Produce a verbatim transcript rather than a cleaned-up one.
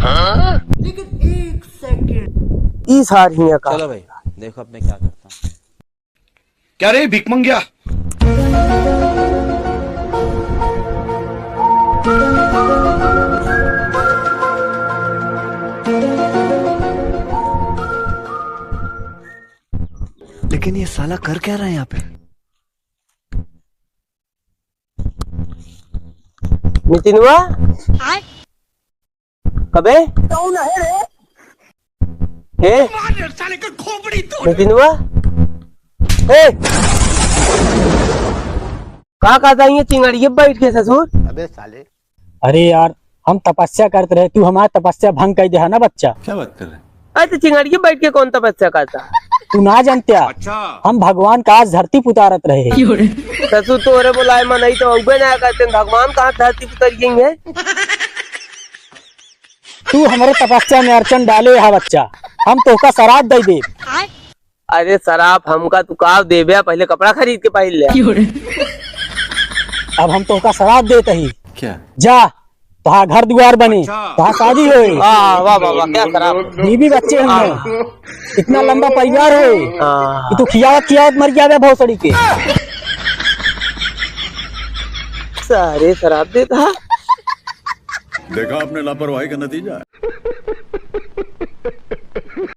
लेकिन एक सेकंड। ई सार हियाँ का। चलो भाई, देखो अब मैं क्या करता हूँ। क्या रे भिकमंगिया? लेकिन ये साला कर क्या रहा है यहाँ पे? नितिनवा? आय? कबे? कौन है रे? हे? मार साले का खोपड़ी तोड़। नितिनवा? हे? का कहता है ये चिंगड़िए बैठ के ससुर? अबे साले। अरे यार, हम तपस्या करत रहे, तू हमार तपस्या भंग कर दे है ना बच्चा। क्या बात कर रहे हैं? अरे तो चिंगड़िए बैठ के कौन तपस्या करता? तू ना जानत्या। अच्छा। हम भगवान का आज धरती पुतारत रहे। ससुर तोरे बुलाए मनई तो अउबे ना करते, भगवान कहाँ धरती पुतर गई है? तू हमरे तपस्या में अड़चन डाले हा बच्चा, हम तोहका सराप दे देब। अरे सराप हमका तू का देबे, पहले कपड़ा खरीद के पहिर ले। अब हम तोहका सराप देत ही। क्या? जा, तोहार घर दुआर बने, अच्छा। तोहार शादी होए। वाह, वाह, वाह, वाह, क्या सराप। बीवी बच्चे होंगे, इतना लंबा परिवार होए हाँ। कि तू खियावत खियावत मर जाबे भोसड़ी के। सारे सराप देता। देखा आपने लापरवाही का नतीजा।